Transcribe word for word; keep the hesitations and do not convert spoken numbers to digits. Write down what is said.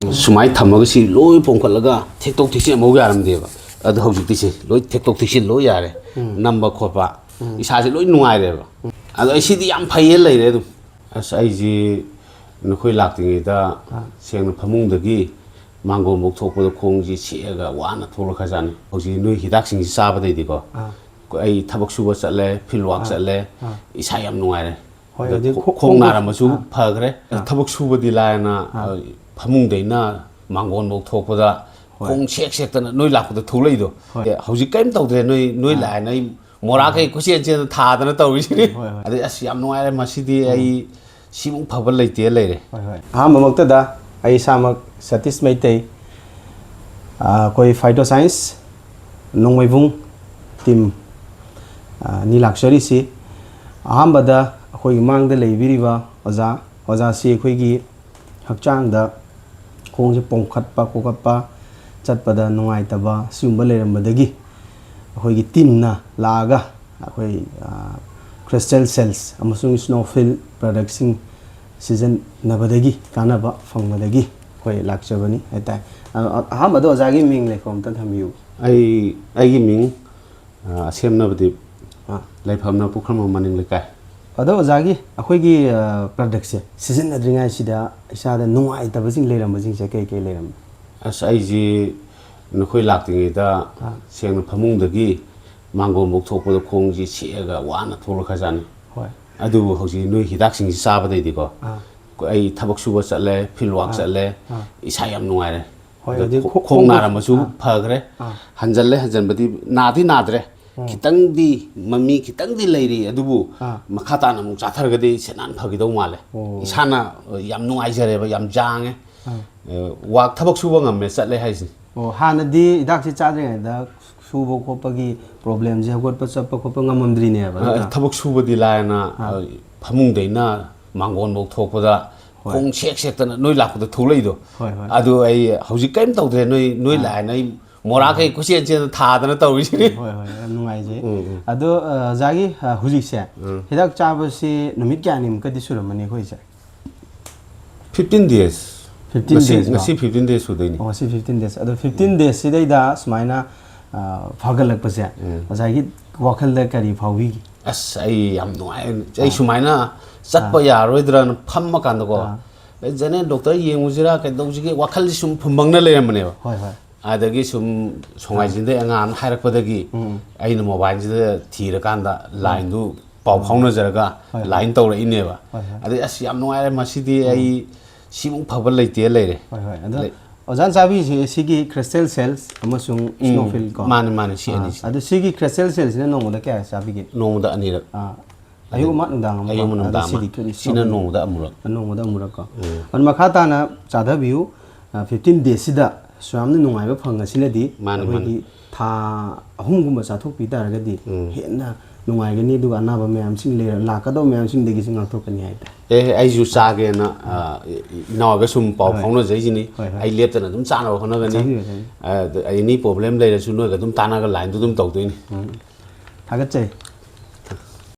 ꯁꯨꯃꯥꯏꯅ ꯊꯝꯃꯒ ꯁꯤ ꯂꯣꯏ ꯄꯣꯝꯈꯠꯂꯒ ꯊꯦꯛꯇꯣꯛ ꯊꯦꯛꯆꯤꯟ ꯑꯃꯨꯛ ꯌꯥꯔꯝꯗꯦꯕ꯫ ꯑꯗꯣ ꯍꯧꯖꯤꯛꯇꯤ ꯁꯤ ꯂꯣꯏ ꯊꯦꯛꯇꯣꯛ ꯊꯦꯛꯆꯤꯟ ꯂꯣꯏ ꯌꯥꯔꯦ꯫ ꯎꯝ꯫ ꯅꯝꯕ ꯈꯣꯠꯄ ꯎꯝ꯫ ꯏꯁꯥꯁꯦ ꯂꯣꯏ ꯅꯨꯡꯉꯥꯏꯔꯦꯕ꯫ ꯎꯝ꯫ ꯑꯗꯣ ꯑꯩ ꯁꯤꯗꯤ ꯌꯥꯝ ꯐꯩꯌꯦ ꯂꯩꯔꯦ ꯑꯗꯨꯝ꯫ ꯑꯁ, ꯑꯩꯁꯤ ꯅꯈꯣꯏ ꯂꯥꯛꯇ꯭ꯔꯤꯉꯩꯗ ꯑꯥ꯫ ꯁꯦꯡꯅ ꯐꯃꯨꯡꯗꯒꯤ ꯃꯥꯡꯒꯣꯟꯐꯧ ꯊꯣꯛꯄꯗ ꯈꯣꯡꯁꯤ ꯁꯦꯛꯑꯒ ꯋꯥꯅ ꯊꯣꯛꯂꯛꯈ꯭ꯔꯖꯥꯠꯅꯤ꯫ ꯍꯧꯖꯤꯛ ꯅꯣꯏ ꯍꯤꯗꯥꯛꯁꯤꯡꯁꯤ ꯆꯥꯕꯗꯩꯗꯤꯀꯣ, ꯑꯥ꯫ ꯑꯩ ꯊꯕꯛ ꯁꯨꯕ ꯆꯠꯂꯦ, ꯐꯤꯜ ꯋꯥꯛ ꯑꯥ꯫ ꯆꯠꯂꯦ, ꯑꯥ꯫ ꯏꯁꯥ ꯌꯥꯝ ꯅꯨꯡꯉꯥꯏꯔꯦ꯫ ꯍꯣꯏ, ꯑꯗ ꯑꯗꯨꯗꯤ ꯈꯣ-, ꯈꯣ-, ꯈꯣꯡ ꯈꯣꯡ ꯅꯥꯔꯝꯕꯁꯨ ꯑꯥ꯫ ꯐꯈ꯭ꯔꯦ꯫ ꯑꯥ꯫ ꯊꯕꯛ ꯁꯨꯕꯗꯤ ꯂꯥꯏꯅ, ꯑꯥ꯫ ꯑ, ꯐꯃꯨꯡꯗꯩꯅ ꯃꯥꯡꯒꯣꯟꯐꯧ ꯊꯣꯛꯄꯗ ꯍꯣꯏ꯫ ꯈꯣꯡ ꯁꯦꯛ ꯁꯦꯛꯇꯅ ꯅꯣꯏ ꯂꯥꯛꯄꯗ ꯊꯣꯛꯂꯛꯏꯗꯣ꯫ ꯍꯣꯏ꯫ ꯑꯦ, ꯍꯧꯖꯤꯛ ꯀꯔꯤꯝ ꯇꯧꯗ꯭ꯔꯦ, ꯅꯣꯏ, ꯅꯣꯏ ꯑꯥ꯫ ꯂꯥꯛꯑꯦꯅ ꯑꯩ ꯃꯣꯔꯥ ꯑꯥ꯫ ꯀꯩ ꯀꯣꯏꯆꯦꯟ ꯆꯦꯟꯗꯅ ꯊꯥꯗꯅ ꯇꯧꯔꯤꯁꯤꯅꯤ꯫ ꯍꯣꯏ, ꯍꯣꯏ꯫ ꯑꯗꯩ ꯑꯁ ꯌꯥꯝ ꯅꯨꯡꯉꯥꯏꯔꯦ, ꯃꯁꯤꯗꯤ ꯎꯝ꯫ ꯑꯩ ꯁꯤꯃꯨꯛ ꯐꯕ ꯂꯩꯇꯦ ꯂꯩꯔꯦ꯫ ꯍꯣꯏ, ꯍꯣꯏ꯫ ꯑꯍꯥꯟꯕꯃꯛꯇꯗ ꯑꯩ ꯏꯁꯥꯃꯛ ꯁꯇꯤꯁ ꯃꯩꯇꯩ, ꯑ, ꯑꯩꯈꯣꯏ ꯐꯥꯏꯇꯣ ꯁꯥꯏꯟꯁ ꯅꯣꯡꯃꯩꯕꯨꯡ ꯇꯤꯝ, ꯑ, ꯅꯤ ꯂꯥꯛꯆꯔꯤꯁꯤ꯫ ꯑꯍꯥꯟꯕꯗ ꯑꯩꯈꯣꯏꯒꯤ ꯃꯥꯡꯗ ꯂꯩꯕꯤꯔꯤꯕ ꯑꯣꯖꯥ, ꯑꯣꯖꯥꯁꯤ ꯑꯩꯈꯣꯏꯒꯤ ꯍꯛꯆꯥꯡꯗ ꯈꯣꯡꯁꯦ ꯄꯣꯝꯈꯠꯄ ꯈꯣꯀꯠꯄ, ꯆꯠꯄꯗ ꯅꯨꯡꯉꯥꯏꯇꯕ ꯁꯤꯒꯨꯝꯕ ꯂꯩꯔꯝꯕꯗꯒꯤ ꯑꯩꯈꯣꯏꯒꯤ ꯇꯤꯝꯅ ꯂꯥꯛꯑꯒ ꯑꯩꯈꯣꯏ, ꯑ, ꯀ꯭ꯔꯤꯁꯇꯦꯜ ꯁꯦꯜꯁ ꯑꯃꯁꯨꯡ ꯁ꯭ꯅꯣꯐꯤꯜ ꯄ꯭ꯔꯗꯛꯁꯤꯡ ꯁꯤꯖꯤꯟꯅꯕꯗꯒꯤ ꯀꯥꯟꯅꯕ ꯐꯪꯕꯗꯒꯤ ꯑꯩꯈꯣꯏ ꯂꯥꯛꯆꯕꯅꯤ ꯍꯥꯏꯇꯥꯔꯦ꯫ ꯑ, ꯑꯍꯥꯟꯕꯗ ꯑꯣꯖꯥꯒꯤ ꯃꯤꯡ ꯂꯩꯐꯝ ꯑꯝꯇ ꯊꯝꯕꯤꯌꯨ꯫ ꯑꯩ, ꯑꯩꯒꯤ ꯃꯤꯡ, ꯑ, ꯑꯁꯦꯝꯅꯕꯗꯤ ꯑꯥ꯫ ꯂꯩꯐꯝꯅ ꯄꯨꯈ꯭ꯔꯝꯕꯝ ꯃꯅꯤꯡ ꯂꯩꯀꯥꯏ꯫ ꯑꯗꯣ ꯑꯣꯖꯥꯒꯤ ꯑꯩꯈꯣꯏꯒꯤ, ꯑ, ꯄ꯭ꯔꯗꯛꯁꯦ ꯁꯤꯖꯤꯟꯅꯗ꯭ꯔꯤꯉꯩꯁꯤꯗ ꯏꯁꯥꯗ ꯅꯨꯡꯉꯥꯏꯇꯕꯁꯤꯡ ꯂꯩꯔꯝꯕꯁꯤꯡꯁꯦ ꯀꯩ ꯀꯩ ꯂꯩꯔꯝꯕ? ꯑꯁ, ꯑꯩꯁꯤ ꯅꯈꯣꯏ ꯂꯥꯛꯇ꯭ꯔꯤꯉꯩꯗ ꯑꯥ꯫ ꯁꯦꯡꯅ ꯐꯃꯨꯡꯗꯒꯤ ꯃꯥꯡꯒꯣꯟꯐꯧ ꯊꯣꯛꯄꯗ ꯈꯣꯡꯁꯤ ꯁꯦꯛꯑꯒ ꯋꯥꯅ ꯊꯣꯛꯂꯛꯈ꯭ꯔꯖꯥꯠꯅꯤ꯫ ꯍꯣꯏ꯫ ꯑꯗꯨꯕꯨ ꯍꯧꯖꯤꯛ ꯅꯣꯏ ꯍꯤꯗꯥꯛꯁꯤꯡꯁꯤ ꯆꯥꯕꯗꯩꯗꯤꯀꯣ, ꯑꯥ꯫ ꯑꯩ ꯊꯕꯛ ꯁꯨꯕ ꯆꯠꯂꯦ, ꯐꯤꯜ ꯋꯥꯛ ꯑꯥ꯫ ꯆꯠꯂꯦ, ꯑꯥ꯫ ꯏꯁꯥ ꯌꯥꯝ ꯅꯨꯡꯉꯥꯏꯔꯦ꯫ ꯍꯣꯏ, ꯑꯗꯣ ꯑꯗꯨꯗꯤ ꯈꯣ-, ꯈꯣ-, ꯈꯣꯡ ꯈꯣꯡ ꯅꯥꯔꯝꯕꯁꯨ ꯑꯥ꯫ ꯐꯈ꯭ꯔꯦ꯫ ꯑꯥ꯫ ꯍꯟꯖꯜꯂꯦ, ꯍꯟꯖꯟꯕꯗꯤ ꯅꯥꯗꯤ ꯅꯥꯗ꯭ꯔꯦ꯫ ꯎꯝ꯫ ꯈꯤꯇꯪꯗꯤ ꯃꯃꯤ ꯈꯤꯇꯪꯗꯤ ꯂꯩꯔꯤ, ꯑꯗꯨꯕꯨ ꯑꯥ꯫ ꯃꯈꯥ ꯇꯥꯅ ꯑꯃꯨꯛ ꯆꯥꯊꯔꯒꯗꯤ ꯁꯦꯟꯅꯥꯟ ꯐꯈꯤꯗꯧ ꯃꯥꯜꯂꯦ꯫ ꯑꯣ꯫ ꯏꯁꯥꯅ, ꯑ, ꯌꯥꯝ ꯅꯨꯡꯉꯥꯏꯖꯔꯦꯕ, ꯌꯥꯝ ꯌꯥꯡꯉꯦ꯫ ꯑꯥ꯫ ꯑ, ꯋꯥꯛ ꯊꯕꯛ ꯁꯨꯕ ꯉꯝꯃꯦ, ꯆꯠꯂꯦ ꯍꯥꯏꯁꯤꯅꯤ꯫ ꯑꯣ, ꯍꯥꯟꯅꯗꯤ ꯍꯤꯗꯥꯛꯁꯦ ꯆꯥꯗ꯭ꯔꯤꯉꯩꯗ ꯁꯨꯕ ꯈꯣꯠꯄꯒꯤ ꯄ꯭ꯔꯣꯕ꯭ꯂꯦꯝꯁꯦ, ꯍꯧꯒꯠꯄ ꯆꯠꯄ ꯈꯣꯠꯄ ꯉꯝꯃꯝꯗ꯭ꯔꯤꯅꯦꯕ, ꯑ, ꯅꯠꯇ꯭ꯔꯥ? ꯊꯕꯛ ꯁꯨꯕꯗꯤ ꯂꯥꯏꯅ, ꯑꯥ꯫ ꯑ, ꯐꯃꯨꯡꯗꯩꯅ ꯃꯥꯡꯒꯣꯟꯐꯧ ꯊꯣꯛꯄꯗ ꯍꯣꯏ꯫ ꯈꯣꯡ ꯁꯦꯛ ꯁꯦꯛꯇꯅ ꯅꯣꯏ ꯂꯥꯛꯄꯗ ꯊꯣꯛꯂꯛꯏꯗꯣ꯫ ꯍꯣꯏ, ꯍꯣꯏ꯫ ꯑꯗꯨ ꯑꯩ ꯍꯧꯖꯤꯛ ꯀꯔꯤꯝ ꯇꯧꯗ꯭ꯔꯦ, ꯅꯣꯏ, ꯅꯣꯏ ꯑꯥ꯫ ꯂꯥꯛꯑꯦꯅ ꯑꯩ ꯃꯣꯔꯥ ꯑꯥ꯫ ꯀꯩ ꯀꯣꯏꯆꯦꯟ ꯆꯦꯟꯗꯅ ꯊꯥꯗꯅ ꯇꯧꯔꯤꯁꯤꯅꯤ꯫ ꯍꯣꯏ, ꯍꯣꯏ, ꯌꯥꯝ ꯅꯨꯡꯉꯥꯏꯖꯩ꯫ ꯎꯝ, ꯎꯝ꯫ ꯑꯗꯣ, ꯑ, ꯑꯣꯖꯥꯒꯤ, ꯑ, ꯍꯧꯖꯤꯛꯁꯦ ꯎꯝ꯫ ꯍꯤꯗꯥꯛ ꯆꯥꯕꯁꯤ ꯅꯨꯃꯤꯠ ꯀꯌꯥꯅꯤꯃꯨꯛꯀꯗꯤ ꯁꯨꯔꯝꯃꯅꯤ ꯑꯩꯈꯣꯏꯁꯦ? Fifteen days꯫ ꯐꯤꯐꯇꯤꯟ ꯉꯁꯤ ꯗꯦꯖ ꯉꯁꯤ ꯐꯤꯐꯇꯤꯟ ꯗꯦꯖ ꯁꯨꯗꯣꯏꯅꯤ꯫ ꯑꯣ, ꯉꯁꯤ ꯐꯤꯐꯇꯤꯟ ꯗꯦꯖ꯫ ꯑꯗꯣ ꯐꯤꯐꯇꯤꯟ ꯗꯦꯖꯁꯤꯗꯩꯗ ꯁꯨꯃꯥꯏꯅ ꯑ, ꯐꯒꯠꯂꯛꯄꯁꯦ ꯉꯁꯥꯏꯒꯤ ꯋꯥꯈꯜꯗ ꯀꯔꯤ ꯐꯥꯎꯕꯤꯒꯦ? ꯑꯁ, ꯑꯩ ꯌꯥꯝ ꯅꯨꯡꯉꯥꯏ꯫ ꯑꯩ ꯁꯨꯃꯥꯏꯅ ꯆꯠꯄ ꯌꯥꯔꯣꯏꯗ꯭ꯔꯅ ꯐꯝꯃ ꯀꯥꯟꯗꯀꯣ, ꯑꯩ ꯖꯦꯅꯦꯔꯦꯜ ꯗꯣꯛꯇꯔ ꯌꯦꯡꯉꯨꯁꯤꯔꯥ, ꯀꯩꯗꯧꯁꯤꯒꯦ, ꯋꯥꯈꯜꯁꯤ ꯁꯨꯝ ꯐꯨꯝꯕꯪꯅ ꯂꯩꯔꯝꯕꯅꯦꯕ꯫ ꯍꯣꯏ, ꯍꯣꯏ꯫ ꯑꯗꯒꯤ ꯁꯨꯝ ꯁꯣꯡꯉꯥꯏꯖꯤꯡꯗꯩ ꯑꯉꯥꯡ ꯑꯃꯅ ꯍꯥꯏꯔꯛꯄꯗꯒꯤ ꯑꯩꯅ ꯃꯣꯕꯥꯏꯜꯁꯤꯗ ꯊꯤꯔꯀꯥꯟꯗ ꯂꯥꯏꯟꯗꯨ ꯄꯥꯎ ꯐꯥꯎꯅꯖꯔꯒ ꯍꯣꯏ, ꯍꯣꯏ꯫ ꯂꯥꯏꯟ ꯇꯧꯔꯛꯏꯅꯦꯕ꯫ ꯍꯣꯏ, ꯍꯣꯏ꯫ ꯑꯗꯩ ꯑꯁ, ꯌꯥꯝ ꯅꯨꯡꯉꯥꯏꯔꯦ, ꯃꯁꯤꯗꯤ ꯑꯩ ꯁꯤꯃꯨꯛ ꯐꯕ ꯂꯩꯇꯦ ꯂꯩꯔꯦ꯫ ꯍꯣꯏ, ꯍꯣꯏ꯫ ꯑꯗꯣ ꯂꯩ- ꯑꯣꯖꯥꯅ ꯆꯥꯕꯤꯁꯦ ꯁꯤꯒꯤ ꯈ꯭ꯔꯤꯁꯇꯦꯜ ꯁꯦꯜꯁ ꯑꯃꯁꯨꯡ ꯁ꯭ꯅꯣꯐꯤꯜ ꯀꯣ? ꯃꯥꯅꯤ, ꯃꯥꯅꯤ, ꯁꯤ ꯑꯥ, ꯑꯅꯤꯁꯤ꯫ ꯑꯗꯣ ꯁꯤꯒꯤ ꯈ꯭ꯔꯤꯁꯇꯦꯜ ꯁꯦꯜꯁꯤꯅ ꯅꯣꯡꯃꯗ ꯀꯌꯥ ꯆꯥꯕꯤꯒꯦ? ꯅꯣꯡꯃꯗ ꯑꯅꯤꯔꯛ꯫ ꯑꯥ, ꯑꯌꯨꯛ ꯑꯃ, ꯅꯨꯡꯗꯥꯡ ꯑꯃ꯫ ꯑꯌꯨꯛ ꯑꯃ, ꯑꯗꯣ ꯅꯨꯡꯗꯥꯡ ꯁꯤꯗꯤ ꯑꯃ꯫ ꯀꯔꯤ ꯁꯤꯅ ꯆꯥꯕꯤꯒꯦ? ꯅꯣꯡꯃꯗ ꯑꯃꯨꯔꯛ꯫ ꯅꯣꯡꯃꯗ ꯑꯃꯨꯔꯛ ꯀꯣ? ꯑꯗꯣ ꯃꯈꯥ ꯇꯥꯅ ꯆꯥꯊꯕꯤꯌꯨ꯫ ꯐꯤꯐꯇꯤꯟ ꯗꯦꯖꯁꯤꯗ ꯁꯨꯌꯥꯝꯅ ꯅꯨꯡꯉꯥꯏꯕ ꯐꯪꯉꯁꯤꯅꯗꯤ ꯃꯥꯅꯤ, ꯑꯩꯈꯣꯏꯒꯤ ꯃꯥꯅꯤ꯫ ꯊꯥ ꯑꯍꯨꯝꯒꯨꯝꯕ ꯆꯥꯊꯣꯛꯄꯤ ꯇꯥꯔꯒꯗꯤ ꯍꯦꯟꯅ ꯅꯨꯡꯉꯥꯏꯒꯅꯤ, ꯑꯗꯨꯒ ꯑꯅꯥꯕ ꯃꯌꯥꯝꯁꯤꯡ ꯂꯩꯔ ꯂꯥꯛꯀꯗꯧꯕ ꯃꯌꯥꯝꯁꯤꯡꯗꯒꯤꯁꯨ ꯉꯥꯛꯊꯣꯛꯀꯅꯤ ꯍꯥꯏꯇꯥꯔꯦ꯫ ꯑꯦ, ꯑꯩꯁꯨ ꯆꯥꯒꯦꯅ, ꯑ, ꯏꯅꯥꯎꯒ ꯁꯨꯝ ꯄꯥꯎ ꯍꯣꯏ꯫ ꯐꯥꯎꯅꯖꯩꯁꯤꯅꯤ꯫ ꯍꯣꯏ, ꯍꯣꯏ꯫ ꯑꯩ ꯂꯦꯞꯇꯅ ꯑꯗꯨꯝ ꯆꯥꯅꯕ ꯍꯣꯠꯅꯒꯅꯤ꯫ ꯆꯥꯕꯤꯌꯨ, ꯆꯥꯕꯤꯌꯨ꯫ ꯑ, ꯑꯦꯅꯤ ꯄ꯭ꯔꯣꯕ꯭ꯂꯦꯝ ꯂꯩꯔꯁꯨ ꯅꯣꯏꯒ ꯑꯗꯨꯝ ꯇꯥꯟꯅꯒ ꯂꯥꯏꯟꯗꯨ ꯑꯗꯨꯝ ꯇꯧꯗꯣꯏꯅꯤ꯫ ꯊꯥꯒꯠꯆꯩ꯫